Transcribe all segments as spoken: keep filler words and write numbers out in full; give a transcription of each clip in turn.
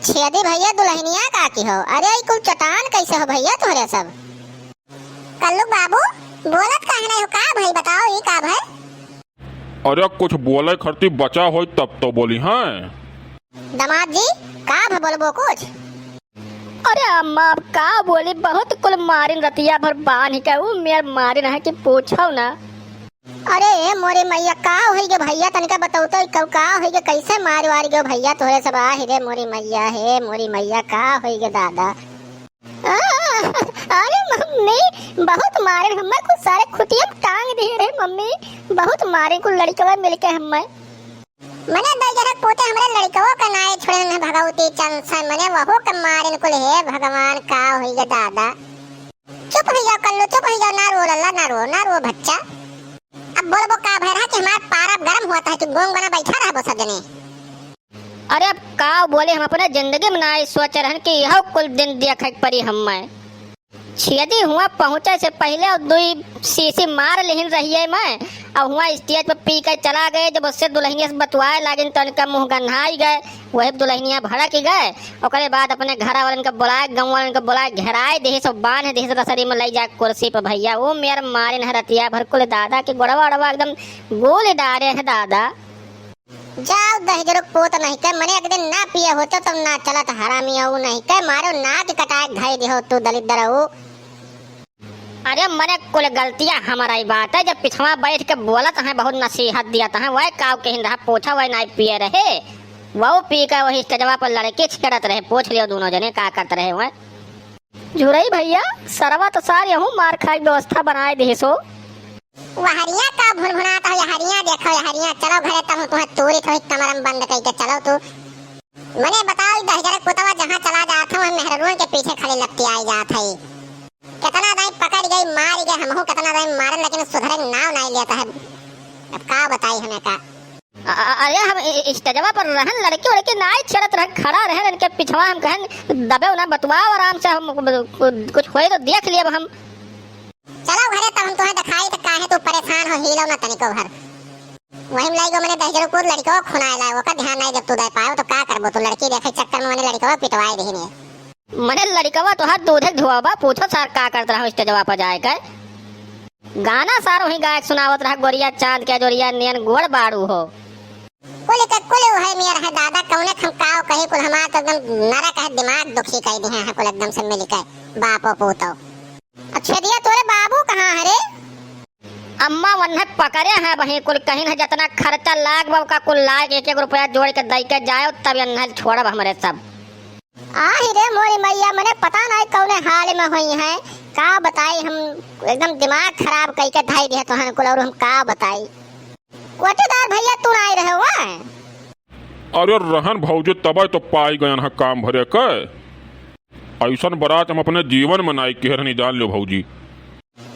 छेदी भइया, दुलहिनिया का की हो? अरे, ई कुल चटान कइसे हो भइया तोहरे सब? कल्लू बाबू, बोलत काहे नाहीं हो? का भई बताओ, ई का भई? अरे, कुछ बोले खरती बचा होई तब तो बोली हैं। दमाद जी, का भ बोलबो कुछ? अरे अम्मा, अब का बोली, बहुत कुल मारिन रतिया भर बान्हि के, ऊ मेर मारिन है कि पूछो ना। अरे ए मोरी मइया, का होई गे भइया, तनिका बतौतो, ई कउ का होई गे, कइसे मार वार गयो भइया तोहरे सब? आहि रे मोरी मइया, हे मोरी मइया, का होई गे दादा? आ, अरे मम्मी, बहुत मारे हम्मे कुल, सारे खुटिया में टांग दिहे रहे मम्मी, बहुत मारे कुल लड़िकवा मिलके हम्मे। मने दइ जरा पोते हमरे लड़िकवो का नाई छोड़े न भगवती चंद से, मने वहू के मारिन कुल, हे भगवान, का होई गे दादा? चुप होइ जाओ कल्लू, चुप होइ जाओ, ना रो लल्ला, ना रो, ना रो बच्चा। अब बोलबो का भय रहा कि हमार पारा गरम होत है कि गूंग बना बैठा रहबो सब जने। अरे अब का बोले, हम अपने जिंदगी में नाई सोचे रहन कि यह कुल दिन देखे के परी हम्मे। छेदी हुआ पहुँचे से पहिले अउ दुई शीशी मार लिहिन रहिए मैं, अउ हुआ स्टेज पर पी के चला गए। जब उससे दुलहिनिया से बतुआए लागिन तो इनका मुँह गन्हाई गए, वही दुलहिनिया भड़क गए। ओकरे बाद अपने घर वालन के बोलाए, गाँव वालन के बोलाए, घेराए देहिस, सब बांध देहिस, रसरी में लइ जाए कुर्सी पर भइया। ऊ मेर मारिन है रतिया भर कुल दादा के गोड़वा ओड़वा एकदम गोल डारे है दादा। जाओ दहिजरो पूत नहीं के, मने एक दिन ना पिए होते तो ना चलत हरामी, ऊ नहीं के मारो नाक कटाए धई दिहो तू दलिद्दर ऊ। अरे मने कुल गलतिया हमारा ही बात है, जब पिछवा बैठ के बोलत हैं, बहुत नसीहत दियत हैं, वह काव कहिन रहा, पूछा वह नाई पिए रहे, वह पी के वही स्टेजवा पर लड़की छेड़त रहे, पूछ लियो दोनों जने का करत रहे वह। झुरई भइया, सरवा तो सार यहू मार खाए के व्यवस्था बनाए दिहिस हो। वहरिया का भुनभुनात हो, यहरिया देखो, यहरिया चलो घरे, तब तुहें तूरी थोड़ी कमरम बंद कइके चलो तू। मने बताओ, ई दहिजरा कुतवा जहाँ चला जात है, वहाँ मेहररुओं के पीछे खाली लपटियाई जात है। केतना दाई पकड़ गई, मार गए, हमहू केतना दाई मारन, लेकिन सुधरे के नाव नाई लेत है। अब का बताई हमें का? अ-, अ-, अरे हम इ-, इ-, स्टेजवा पर रहन, लड़की वड़की नाई छेड़त रहन, खड़ा रहन, इनके पिछवा हम कहन, "दबे ना, बतुआओ आराम से, हम कु-, कुछ होए तो देख लियब हम।" चलो घरे, तब हम तुहें देखाई, तो काहे तू परेशान हो, हिलो ना तनिको भर। वही में लाइगो मने दहिजरो कूद लड़को खुनाए लाए, ओकर ध्यान नाई जब तू दे पायो तो का करबो? तू लड़की देखे चक्कर में मने लड़कवा पिटवाए दिहिन। मने लड़कवा तोहार दूधे के धुआ बा, पूछो सार का करत रहो स्टेजवा पर जाए के। गाना सार वही गायक सुनावत रहा, "गोरिया चांद के जोरिया नियन गोड़ बाड़ू हो।" कुल के कुल उहे मेर है दादा, कौने हम काव कही, कुल हमार तो एकदम नरक है, दिमाग दुखी कइ दिहे हैं कुल एकदम से मिल के, बापो पूतो। अच्छा दिया, तोरे बाबू कहाँ है रे? अम्मा वन्हे पकड़े हैं वहीं कुल, कहिन है जितना खर्चा लाग बा ओका कुल लाग, एक एक रुपया जोड़ के दइ के जायो तब एन्हे छोड़ब हमरे सब। आहि रे मोरी मइया, मने पता नाई कौने हाल में होई हैं, का बताई हम, एकदम दिमाग खराब कइके धइ दिहे तोहन कुल, और हम का बताई। कोटेदार भइया, तू नाई रहे हुआ? अरे रहन भौजी, तबे तो पाई गयन है काम भरे के। अइसन बरात हम अपने जीवन में नाई केहे रहनी, जान लो भौजी।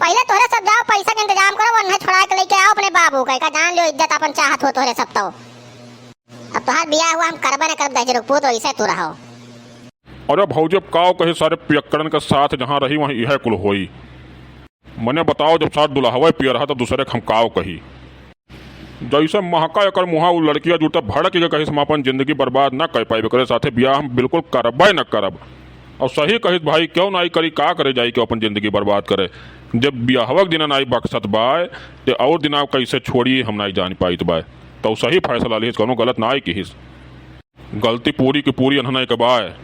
पहिले तोहरे सब जाओ, पैसा के इंतजाम करो, वन्हे छोड़ा के लइके आओ अपने बाबू का, का जान लो इज्जत अपन चाहत हो तोहरे सब तो। अब तोहार बियाह हुआ, हम करबे न करब दहेज रुक पूत, वैसे तू रहो। अरे भौजी, अब काव कही, सारे पियक्कड़न के साथ जहाँ रही, वहीं इहे कुल होई। मने बताओ, जब सार दुल्हवे पिए रहा, तो दूसरे के हम काव कही? जैसे महका एकर मुँहा, उ लड़किया जुड़ते भड़क के कहिस, "हम अपन जिंदगी बर्बाद न कर पाइब, एकरे साथे बियाह हम बिल्कुल करबे न करब।" और सही कहिस भाई, क्यों नाई करी, का करे जाई के अपन जिंदगी बर्बाद करे? जब बियाहवा के दिन नाई बक्सत बाय, ते और दिन कैसे छोड़ी, हम नाई जान पाइत बाय। तो सही फैसला लिहिस, कोनो गलत नाई किहिस। गलती पूरी की पूरी एन्हने के बाय।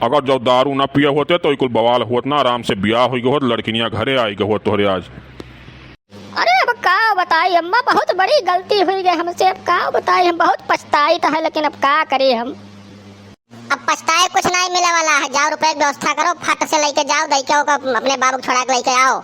अगर जब दारू ना पिए होते तो ई कुल बवाल होत ना, आराम से बियाह होई गए होत, लड़किनिया घरे आई गए होत तोहरे आज। अरे अब का बताई अम्मा, बहुत बड़ी गलती हुई गई हमसे, अब का बताई, हम बहुत पछताइत है, लेकिन अब का करी हम। अब पछताए कुछ नहीं मिले वाला है, जाओ रुपए की व्यवस्था करो, फट से लेके जाओ, दई के ओका अपने बाबू को छोड़ा के लेके आओ।